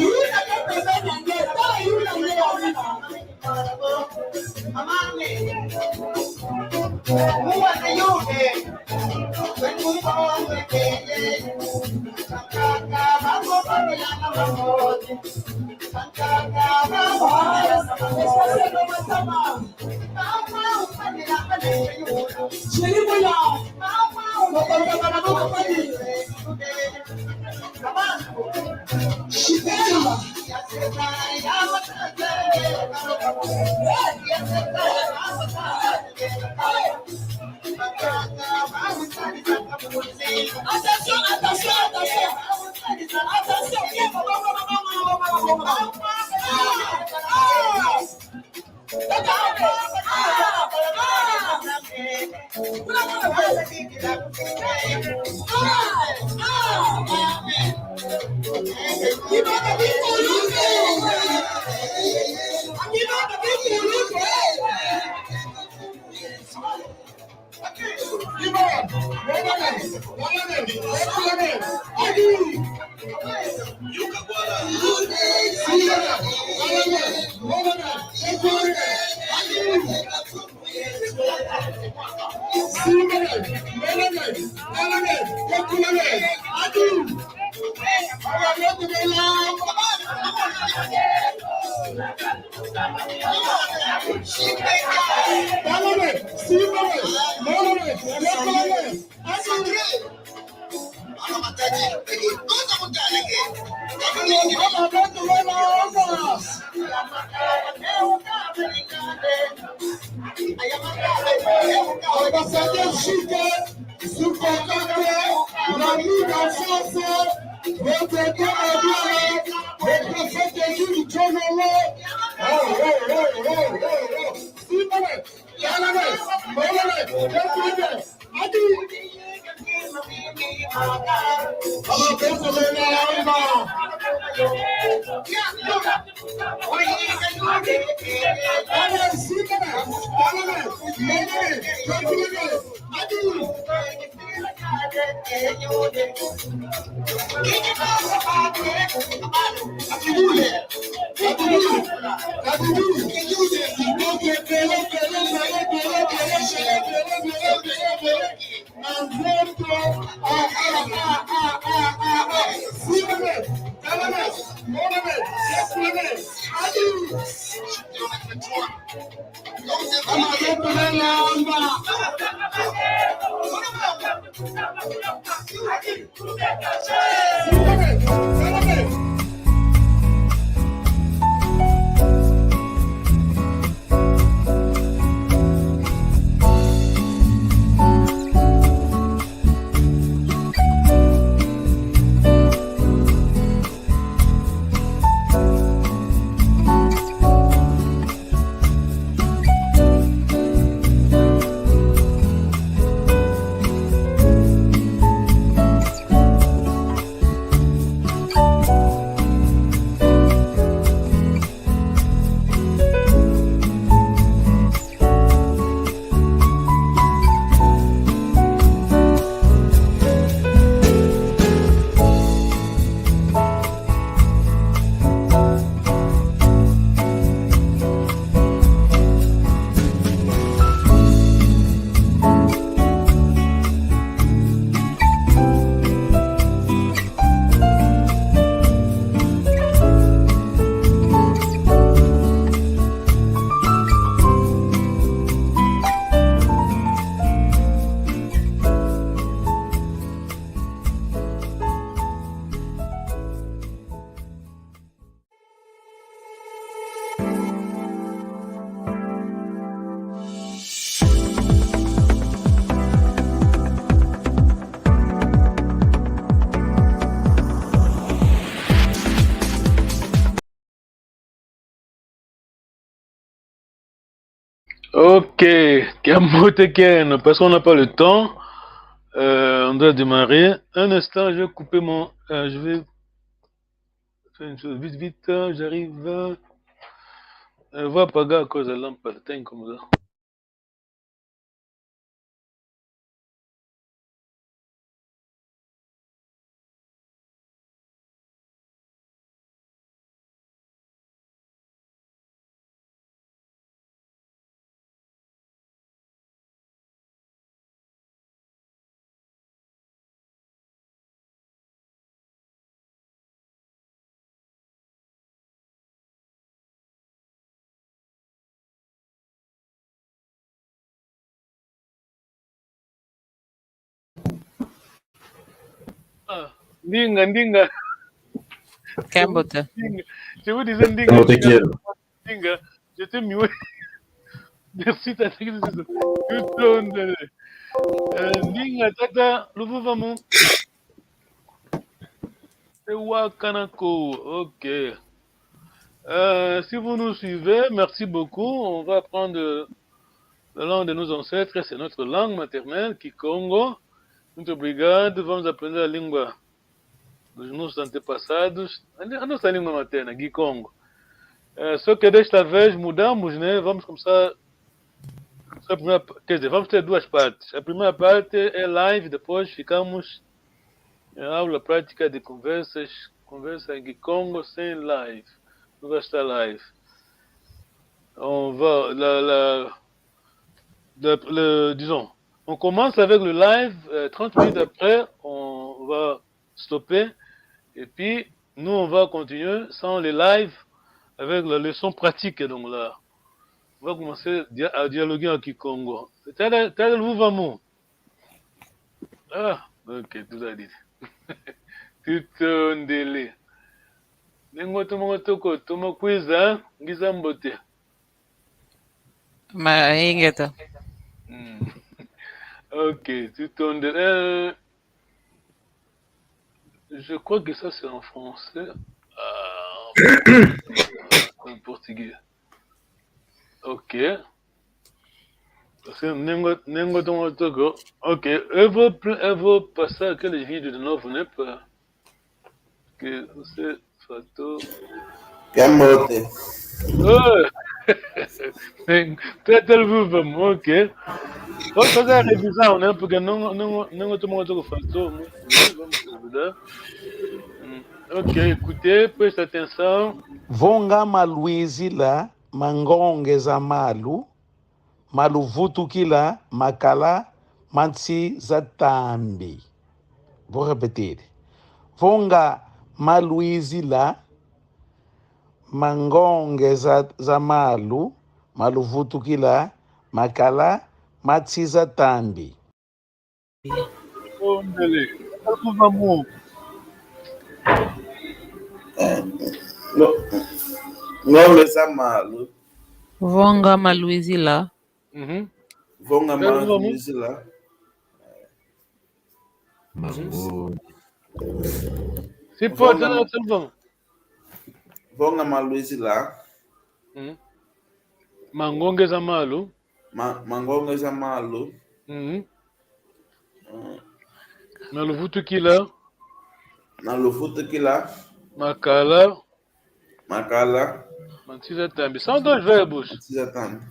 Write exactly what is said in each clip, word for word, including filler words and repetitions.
Yuna ke pembeni ya nge, tala yuna nge ya yuna. Attention, attention, attention. Attention. Ah, ah. Ambassadeur Chic, sous contact, l'ami d'enfance, le tonton Mabiala, le prophète Jules Tchonolo. Oh, oh, oh, oh, oh, oh. Simone, Kalame, Molele, Kalame. Adi. Mama Betsa Lena Amba. Adi. Ok, kiambote kieno, parce qu'on n'a pas le temps. Euh, on doit démarrer. Un instant, je vais couper mon, euh, je vais faire une chose vite, vite, hein, j'arrive. Euh, va paga à cause de la lampe, le temps comme ça. Ah, ndinga, ndinga. Kiambote. Ndinga. Je vous disais ndinga, ndinga. Ndinga. Je t'ai mué. Merci, tata. Tutondele. Euh, ndinga, tata, luvuvamu. Ewa Kanako, ok. Euh, si vous nous suivez, merci beaucoup. On va apprendre la langue de nos ancêtres, c'est notre langue maternelle, Kikongo. Muito obrigado. Vamos aprender a língua dos nossos antepassados. A, a nossa língua materna, Kikongo. Eh, só que desta vez mudamos, né? Vamos começar. Só a primeira pa-, quer dizer, vamos ter duas partes. A primeira parte é live, depois ficamos em aula prática de conversas, conversa em Kikongo sem live. Não vai estar live. On va, la, la, le, le, disons, on commence avec le live, euh, trente minutes après, on va stopper, et puis nous, on va continuer sans les lives avec la leçon pratique. Donc là, on va commencer dia-, à dialoguer en kikongo. Tala, tala luvuvamu. Ah, ok, tout à dit. Tutondele. Nengo toma toko, toma kwiza, ngiza mbote. Ma, ingeta. Hmm. Ok, tutonde. Euh, je crois que ça c'est en français. Euh, en portugais. Ok. Parce que nengo, nengo toma toko. Ok, eu vou, eu vou passar aquele vídeo de novo, né? Pra que você faltou. Kambote. Oh! Tem, tem, tem, vamos, ok. Vamos fazer a revisão, né? Porque não, não, não toma toko faltou muito, né? Vamos ajudar. Hum. Ok, écoutez, preste atenção. Vo nga malwizila, ma ngonge za malu, ma luvutukila, makala ma nsi za tambi. Vou repetir. Vo nga malwizila, ma ngonge za, za malu, ma luvutukila, makala ma nsi za tambi. Tondele. Alikuva mu. Eh, no. Ngonge za malu. Vo nga malwizila. Mhm. Vo nga malwizila. Mango. Si po tena telefone. Vo nga malwizila. Mhm. Ma ngonge za malu. Ma, ma ngonge za malu. Mhm. Mm. Ma luvutukila. Ma luvutukila. Makala. Makala. Ma nsi za tambi. São dois verbos. Ma nsi za tambi.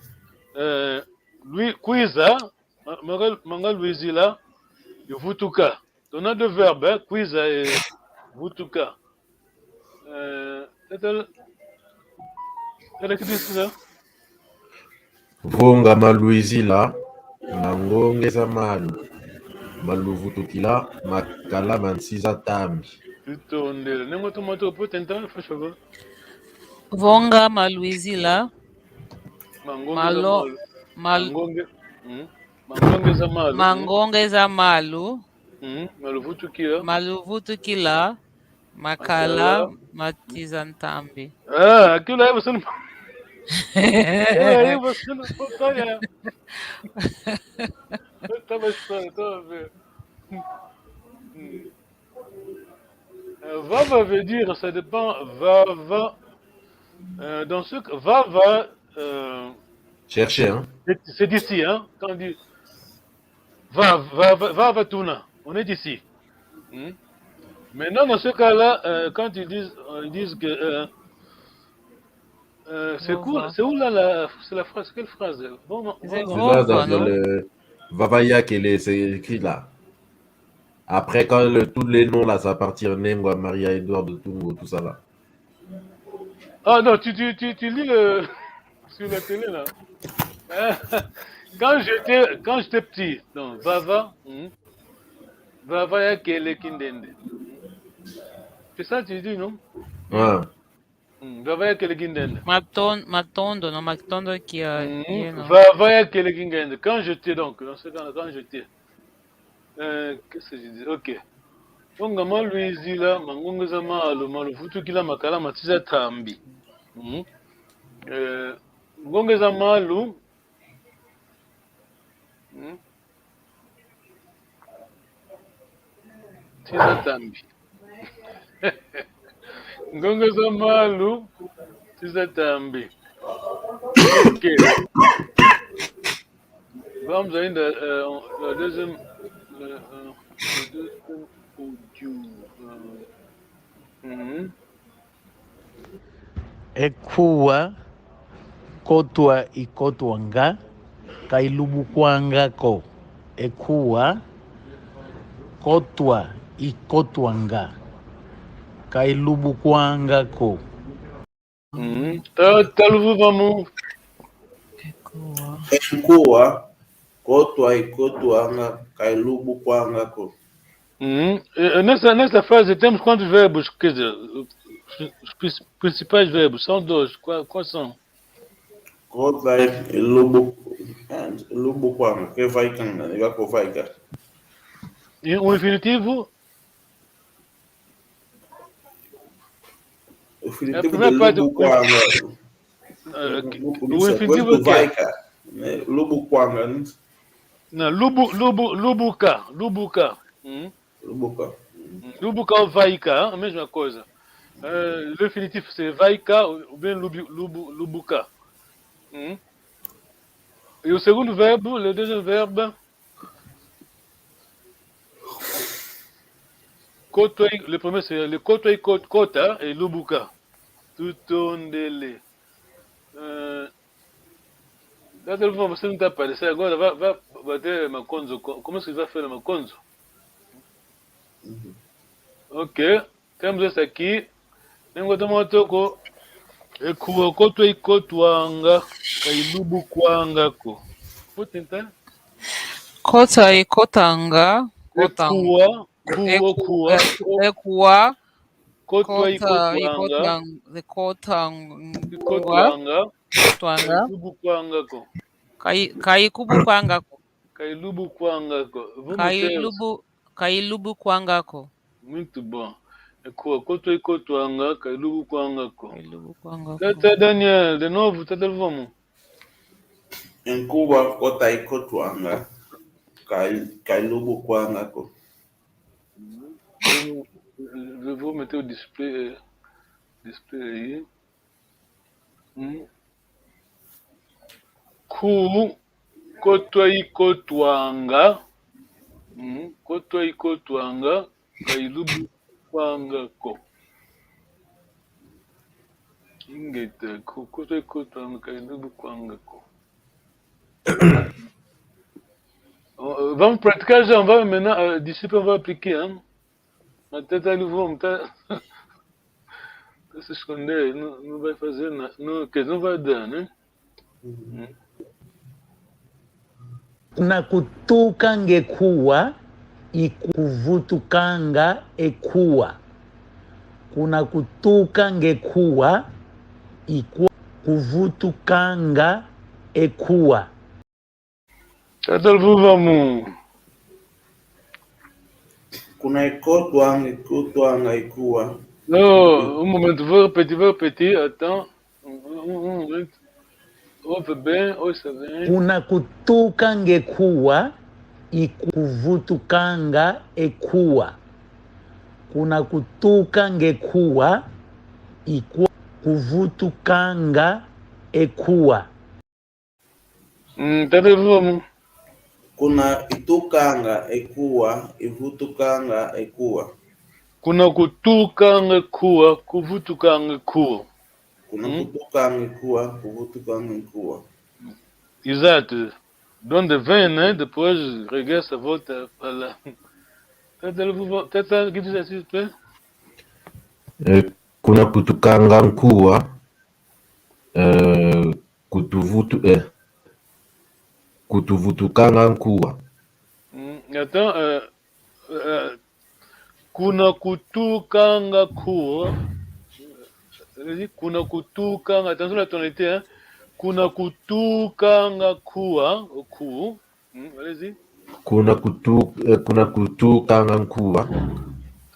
Eh, lui, kwiza, ma, ma nga, ma nga lwizila, i vutuka. Donc, on a deux verbes, hein, kwiza et vutuka. Euh, c'est elle, elle qui dit ça? Vo nga malwizila, ma ngonge za malu, ma luvutukila, makala ma nsi za tambi. Tutondele. Nengo toma toko, po tenta, fashava. Vo nga malwizila, ma ngonge za malu. Ma ngonge, hmm? Ma ngonge za malu, hmm? Ma ngonge za malu. Hmm? Ma luvutukila. Ma luvutukila. Makala, makala ma nsi za tambi. Ah, aquilo aí você não. É, aí você não pode olhar. Tá mais fácil, tá a ver. Hmm. Euh, vava veut dire, ça dépend. Vava. Euh, dans ce cas, vava. Euh, chercher, hein? C'est, c'est d'ici, hein? Quand on dit va, va, va, va, va tourner. On est ici. Hmm? Maintenant, dans ce cas-là, euh, quand ils disent, euh, ils disent que, euh, euh, c'est cool, c'est où là, la, c'est la phrase, quelle phrase? Bon, bon, c'est bon, là, dans, non? Le Vava Yakele, c'est écrit là. Après, quand le, tous les noms là, ça appartient à Nengwa, Maria, Edouard, Tungo, tout ça là. Ah non, tu, tu, tu, tu lis le, sur la télé, là. Hein? Quand j'étais, quand j'étais petit, donc, Vava, hmm, Vava Yakele Kindende. C'est ça, tu dis, non? Ouais. Hmm, Vava Yakele Kindende. Maton-, matondo, non, matondo kia, hmm, yeno. Vava Yakele Kindende. Quand j'étais, donc, dans ce cas-là, quand j'étais, euh, qu'est-ce que je dis? Ok. Vo nga malwizila, ma ngonge za malu, ma luvutukila, makala ma nsi za tambi. Mhm. Euh, ngonge za malu. Mhm. Nsi za tambi. Ngonge za malu, nsi za tambi. Ok. Vamos ainda, euh, on, la deuxième, le, euh, le deuxième audio. Euh, mhm. E nkuwa, kotwa ikotwanga, ka ilubukwanga ko. E nkuwa, kotwa ikotwanga, ka ilubukwanga ko. Mhm. Ta, ta luvuvamu. E nkuwa, kotwa ikotwanga, ka ilubukwanga ko. Mhm. E, e, nessa, nessa frase temos quantos verbos? Quer dizer, os, os prin-, principais verbos são dois. Qua-, quais são? Kotwa ilubu-, ilubukwanga, ke vaikanga, iva ko vaika. E o infinitivo? Infinitif de lubukwanga. Lubukwanga. Lubukwanga. Na lubu, lubu, lubuka, lubuka. Hmm? Lubuka. Hmm. Lubuka ou vaika, hein, a mesma coisa. Euh, l'infinitif, c'est vaika ou, ou bien lubu, lubu, lubuka. Hmm? Et au second verbe, le deuxième verbe, kotwa i, le premier, c'est le kotwa i kot-, kota et lubuka. Tutondele. Euh, là, le moment, c'est une étape, c'est encore, va, va, va dire Makonzo, co-, comment est-ce qu'il va faire le Makonzo? Mhm. Ok. Temos esse aqui. Nengwa toma toko. E kuwa kotwa i kotwanga, ka i lubukwanga ko. Puta, então? Kotwa i kotanga, e kotanga. Kuwa, e kuwa, ku-, kuwa. E, e kuwa. Kotwa i kotwa-, i kotwanga. Kotwang-, i kotwanga. Kotwanga. Kotwanga. Ka i lubukwanga ko. Ka i, ka i kubukwanga ko. Ka i lubukwanga ko. Vamos ter. Ka i lubu-, ka i lubukwanga ko. Muito bom. E kuwa kotwa i kotwanga, ka i lubukwanga ko. Ka i lubukwanga ko. Tata Daniel, de novo, tata Luvomo. E kuwa kotwa i kotwanga, ka i, ka i lubukwanga ko. Je, je vais vous mettre au display, euh, display. Hmm. Ku, kotwa i kotwanga. Hmm. Kotwa i kotwanga, ka i lubukwanga ko. Ingeta, ku, kotwa i kotwanga, ka i lubukwanga ko. Euh, vamos praticar já, on va maintenant, euh, d'ici peu, on va appliquer, hein. Matata Luvomo, ta-, ta se esconder, não, não vai fazer nada, não, quer dizer, não vai dar, né? Uhum. Hum. Kuna kutukanga e kuwa, i kuvutukanga e kuwa. Kuna kutukanga e kuwa, i ku-, kuvutukanga e kuwa. Tata Luvomo. Kuna e kotwanga, e kotwanga e kuwa. Non, un momento, vou repetir, vou repetir, attends. Un, un, un momento. Ouve bem, ouça bem. Kuna kutukanga e kuwa, i kuvutukanga e kuwa. Kuna kutukanga e kuwa, i ku-, kuvutukanga e kuwa. Mm, tata Luvomo. Kuna itukanga e kuwa, ivutukanga e kuwa. Kuna kutukanga kuwa, kuvutukanga kuwa. Kuna, mm, kutukanga kuwa, kuvutukanga kuwa. Exato. Donde vem, né? Depois regressa, volta pra lá. Tata Luvomo, tata, que diz assim, tu é? Eh, kuna kutukanga nkuwa, eh, kutuvutu-, eh, kutuvutukanga nkuwa. Mm, attends, euh, euh, kuna kutukanga kuwa. Allez-y, kuna kutukanga, attention à la tonalité, hein. Kuna kutukanga kuwa, au ku. Hmm, allez-y. Kuna kutu-, eh, kuna kutukanga nkuwa.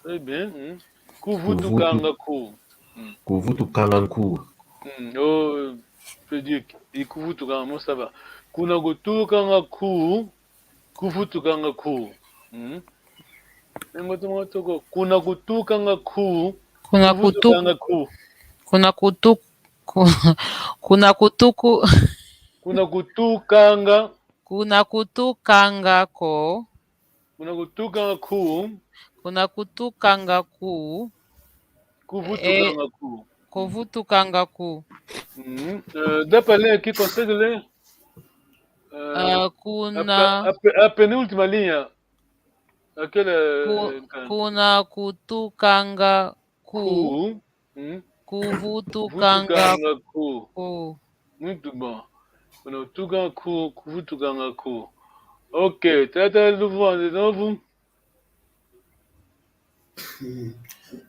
Très bien. Hmm. Kuvutukanga ku. Hmm. Kuvutukanga nkuwa. Hmm. Oh, je peux dire, i kuvutukanga, bon, ça va. Kuna kutukanga ku, kuvutukanga ku. Hmm. Nengwa toma toko. Kuna kutukanga ku, kuna kutu-, kuvutukanga ku. Kuna kutu-, ku-, kuna kutuku-, kuna kutukanga. Kuna kutukanga ko. Kuna kutukanga ku. Kuna kutukanga ku. Kuvutukanga ku. Eh, kuvutukanga ku. Mhm. Euh, dá pra ler aqui, consegue ler? Euh, ah, kuna a pe-, a pe-, a penúltima linha. Aquela, ku-, eh, kuna kutukanga ku. Ku. Hmm? Kuvutukanga. Vutukanga ku. Ku. Muito bom. Kuna kutukanga ku, kuvutukanga ku. Ok, tata Luvomo de novo.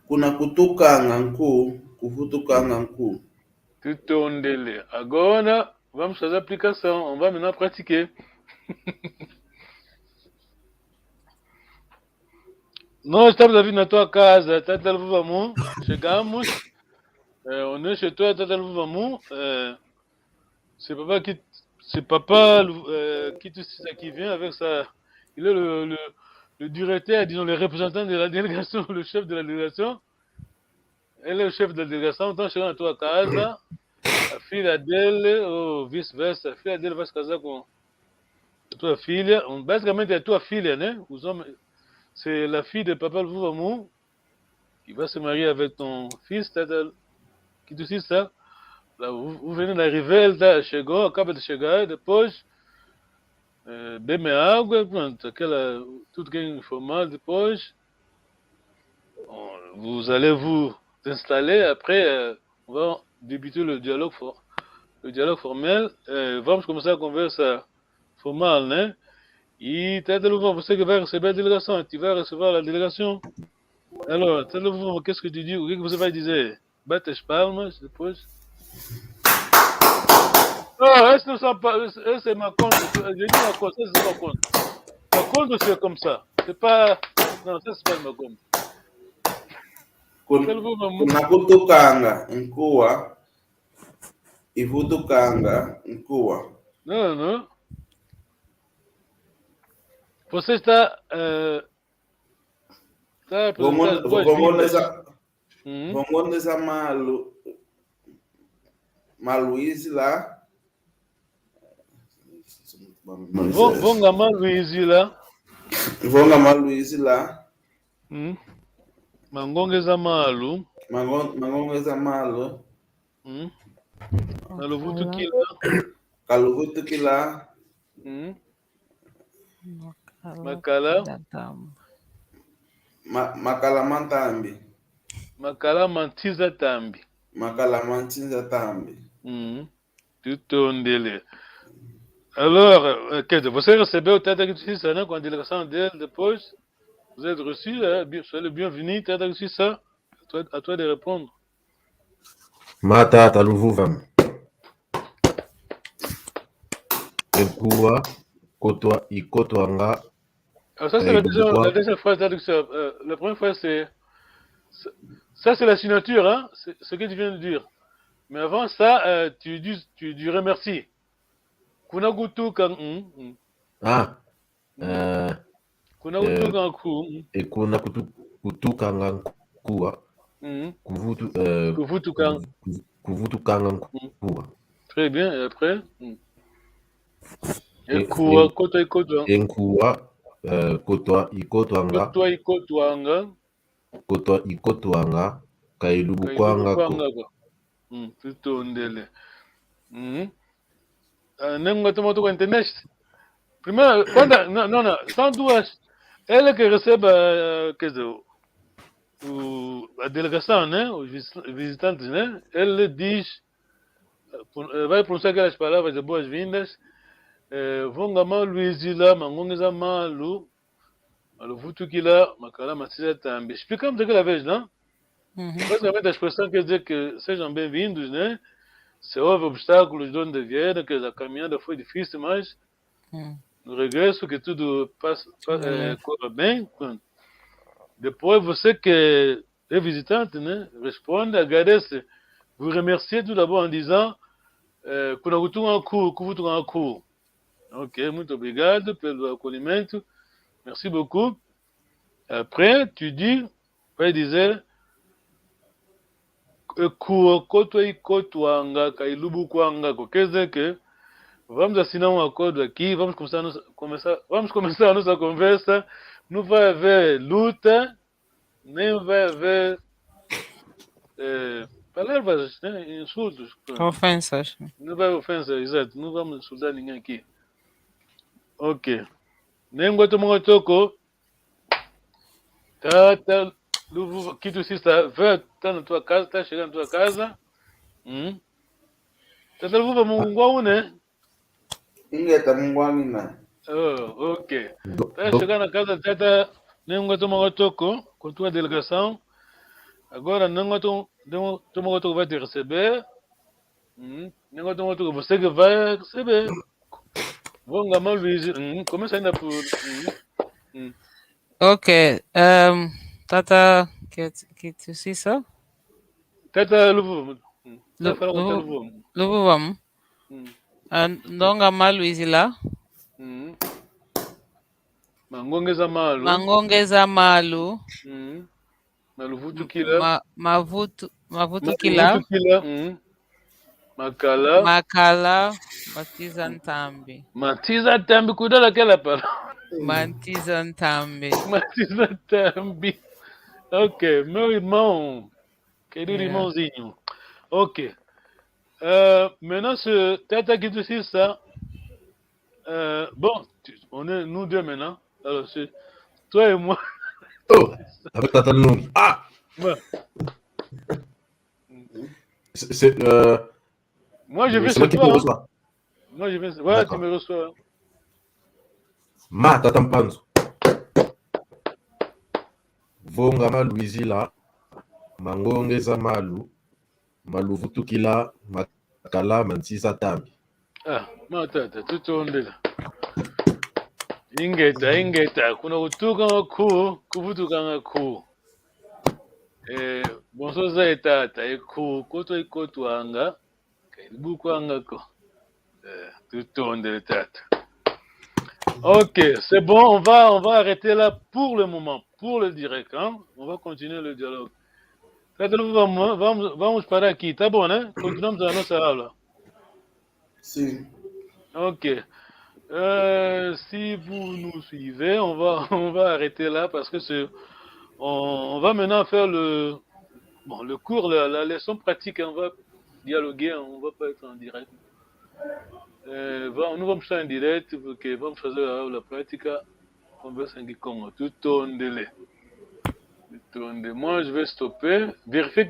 Kuna kutukanga nku, kuvutukanga nku. Tutondele. Agora, vamos fazer a aplicação. On va maintenant pratiquer. Nós estamos a vir na tua casa, tata Luvomo. Chegamos. Euh, on est chez toi, Tata Luvuvamu. Euh, c'est papa qui, c'est papa, euh, qui te, qui vient avec ça. Il est le, le, le directeur, disons, le représentant de la délégation, le chef de la délégation. Elle est le chef de la délégation, donc chez toi, Kaza, la fille d'Adèle, ou vice-versa, la fille d'Adèle va se caser avec toi, fille. Basicamente, tu as fille, né? C'est la fille de papa Luvuvamu qui va se marier avec ton fils, Tata Kitusisa. Là, vous, vous venez d'arriver, là, chez Go, acaba de chegar, depois, euh, bebe água, pronto, aquela, tudo que é informal, depois, on- vous allez vous installer, après, euh, on va débuter le dialogue, for- le dialogue formel, euh, vamos começar a conversa formal, né? E Tata Luvuvamu, você que vai receber a delegação, tu vas recevoir la délégation. Alors, Tata Luvuvamu, qu'est-ce que tu dis? O que que você vai dizer? Bate as palmas, depois. Non, esse não são pa- esse, esse é Macondo. Je dis Macondo, esse é Macondo. Macondo, c'est comme ça. C'est pas. Non, ça, c'est pas Macondo. Kun- Tata Luvuvamu. Kuna kutukanga nkuwa, ivutukanga nkuwa. Non, non. Você está, euh, está a apresentar as boas-vindas. Vamos, vamos, vamos, vamos malu, maluizi lá. Vo-, vonga maluizi là. Vonga maluizi là. Mm. Mangongeza malu. Mango-, mangongeza malu. Mm. Kaluvutukila. Kaluvutukila. Mm. Makala. Makala. Ma-, makala ma ntambi. Makala ma ntiza ntambi. Makala ma ntiza ntambi. Mm. Tutondele. Alors, euh, que você recebeu o Tata Kitusisa, né, com a delegação dele depois? Vous êtes reçu, hein? Bien, soyez le bienvenu, Tata Kitusisa. À toi, à toi de répondre. Matata Luvuvamu. E nkuwa, kotwa ikotwanga. Alors ça, c'est la deuxième, la deuxième phrase, là, donc, c'est, euh, la première phrase, c'est, c'est, ça, c'est la signature, hein, c'est ce que tu viens de dire. Mais avant ça, euh, tu dis, tu, tu remercies. Kuna kutuka, mm, mm. Ah. Mm. Euh, kuna kutuka nku-, mm. E kuna kutu-, kutukanga nkuwa. Mm. Kuvutu-, euh, kuvutuka. Kuvu-, kuvutukanga nkuwa. Très bien, et après? Mm. E nkuwa, kotwa ikotwa. E nkuwa, euh, kotwa ikotwanga. Kotwa ikotwanga. Kotwa ikotwanga, ka ilubukwanga ko. Ka ilubukwanga ko. Mm, tutondele. Mm. Euh, nengo toma toko internet. Primeiro, quando, não, não, não, são duas. Ele que recebe, eh, quer dizer, o, a delegação, né? Os visi-, visitantes, né? Ele diz, eh, pro-, eh, vai pronunciar aquelas palavras de boas-vindas. Eh, vonga maluizi là, mangongeza malu, maluvutukila, makala ma ntiza ntambi. Explicamos aquela vez, não? Uhum. Basicamente, a expressão quer dizer que sejam bem-vindos, né? Se houve obstáculos de onde vieram, que a caminhada foi difícil, mas no regresso que tudo passa, pa-, eh, corra bem. Pronto. Depois, você que é visitante, né? Responde, agradece, vous remercie tout d'abord en disant, eh, kuna kutuka nku-, kuvutuka nku. Ok, muito obrigado pelo acolhimento. Merci beaucoup. Après, tu dis, vai dizer, e nkuwa kotwa ikotwanga, ka ilubukwanga ko. Quer dizer que vamos assinar um acordo aqui, vamos começar a nossa, começar, vamos começar a nossa conversa, não vai haver luta, nem vai haver, eh, palavras, né, insultos. Pronto. Ofensas. Não vai ofensa, exato. Não vamos insultar ninguém aqui. Ok. Nengo toma toko. Tata Luvu-, Kitusisa, vem, tá na tua casa, tá chegando na tua casa. Hum? Tata Luvuvamu ngwa una? Ingeta, mu ngwa ngina. Oh, ok. Do-, tá do- chegando na casa, Tata, nengo toma toko, com tua delegação. Agora, nengo to-, nengo toma toko vai te receber. Hum? Nengo toma toko, você que vai receber. Vonga maluizi. Hum, começa ainda por, hum, hum. Ok, ehm, Tata Kit-, Kitusisa? Tata Luvu. Mm. Lu- Tata Luvu. Luvu- Luvuvamu. Mm. Ah, ndonga malu izila. Mm. Mangonge za malu. Mangonge za malu. Mm. Maluvutukila. Ma, mavutu, mavutukila. Maluvutukila. Mm. Makala. Makala. Manti za ntambi. Manti za ntambi, kudala kela pala. Manti za ntambi. Manti za ntambi. Ok, meu irmão. Querido Yeah. irmãozinho. Ok. Euh, maintenant, ce tata qui te suit ça. Euh, bon, tu- on est nous deux maintenant. Alors, c'est toi et moi. Oh, avec Tata Nungi. Ah, Ouais. c'est, c'est, euh, Moi, je vais c'est sur moi qui te toi, hein. Reçois. Moi, je vais. Ouais, tu D'accord. Me reçois. Ma Tata Mpanzu. Vonga malu izila, mangonge za malu, maluvutukila, makala, manti za ntambi. Ah, ma tata, tutondele. Ingeta, ingeta, kuna kutuka nga ku, kuvutuka nga ku. Eh, bonso za e tata, e ku, koto ikotwanga, kaibukwanga ko. Eh, tutondele tata. Ok, c'est bon, on va, on va arrêter là pour le moment, pour le direct, hein. On va continuer le dialogue. Tata, nous vamos, vamos, vamos parar aqui, tá bom, né? Continuamos a nossa aula. Sim. Ok. Euh, si vous nous suivez, on va, on va arrêter là parce que c'est, on, on va maintenant faire le, bon, le cours, la, la leçon pratique, hein, on va dialoguer, hein, on va pas être en direct. Euh, va, nous vamos estar en direct, porque vamos fazer a aula prática, conversa em Kikongo. Tutondele. Tutondele. Moi, je vais stopper. Vérifiez que